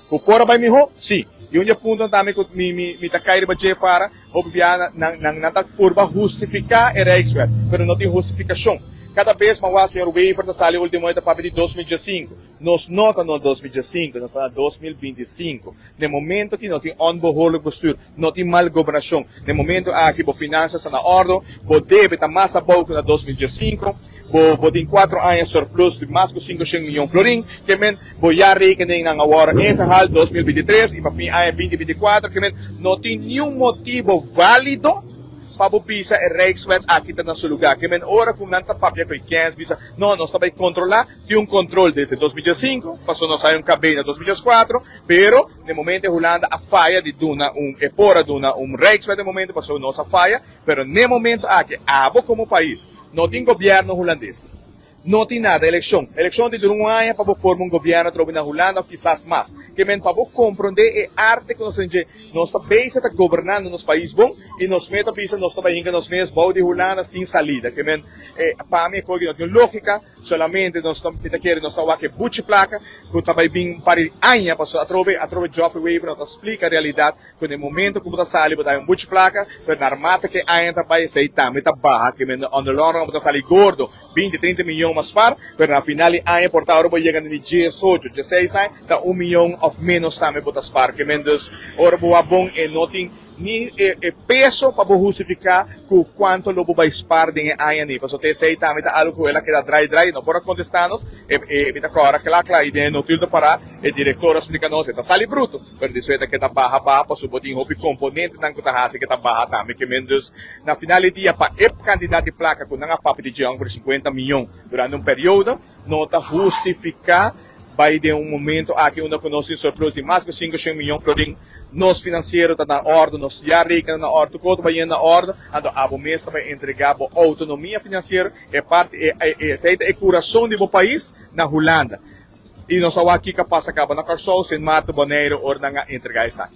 Ku por a bai mihó? Sí. I un di e puntonan tambe ku mi mi mi ta kai riba dje fara, hopi bia nan nan nan ta purba hustifiká e Rijkswet, pero no tin hustifikashon. Kada bes mi a wak señor Wever ta sali ultimo e ta papia di 2015. Nos no ta na 2015, nos ta na 2025. Na e momento aki no tin onbehoorlijk bestuur, no tin mal gobernashon. Na e momento aki bo finansas ta na òrdu, bo debe ta mas abou ku na 2015, bo bo tin kuatro aña surplus di mas ku 500 miyon florin, ke men bo ya rekeningnan awor ingehaal 2023 i pa fin aña 2024, ke men no tin niun motibo válido pa bo bisa e Rijkswet aki ta na su lugá. Ke men ora ku nan ta papia ku e kens bisa, no, nos ta bai kontrolá, tin un kontrol desde 2015, pasobra nos hay un KB na 2014, pero na e momento e Hulanda a faya di duna un, e por a duna un Rijkswet na e momento pasobra nos a faya, pero na e momento aki abo komo pais no tin gobièrnu hulandes, no tin nada, elekshon, elekshon ta dura un aña pa bo forma un gobièrnu atrobe na Hulanda òf kisas mas, ke men pa bo komprondé e arte ku nos ta den dje, nos ta bezig ta gobernando nos pais bon i nos mes ta bisa nos ta bai hinka nos mes bou di Hulanda sin salida, ke men pa mi e koe ku no tin lógika. Solamente nos ta, mi ta kere nos ta wak e buchi plaka ku ta bai bin un par di aña pasobra atrobe, atrobe Geoffrey Wever no ta splika realidat ku na e momento ku bo ta sali bo ta haña un buchi plaka, pero naarmate ku e aña ta bai esei tambe ta baha ke men on the long run bo ta sali gordo 20, 30 miyon mas par, pero na final di aña por ta ora bo yega na di 18, 16 aña ta un miyon of menos tambe bo ta spar ke men dus ora bo wak bon e no tin Ni e peso pa bo hustifiká ku kuantu lo bo bai spar den e aña ni. Pasobra te esei tambe ta algu ku el a keda drai drai, e no por a kontestá nos. E mi ta kòrda kla kla i den e notulo ta pará, e direktor a splika nos, e ta sali bruto, pero despues e ta keda baha baha pasobra bo tin hopi komponentenan ku ta hasi ke ta baha tambe. Ke men dus na final di dia pa e kantidat di plaka ku nan a papia di dje ongeveer 50 miyon durante un periodo no ta hustifiká. Bai den un momento aki unda ku nos tin surplus di mas ku 500 miyon florin, nos finansiero ta na òrdu, nos jaarrekening na òrdu, tur kos ta bai yendo na òrdu, anto abo mes ta bai entregá bo outonomia finansiero, e parti, e, e, esei ta e kurason di bo pais, na Hulanda. I nos a wak kiko a pasa kaba na Kòrsou, Sint Maarten, Boneiru, ora nan a entregá esaki.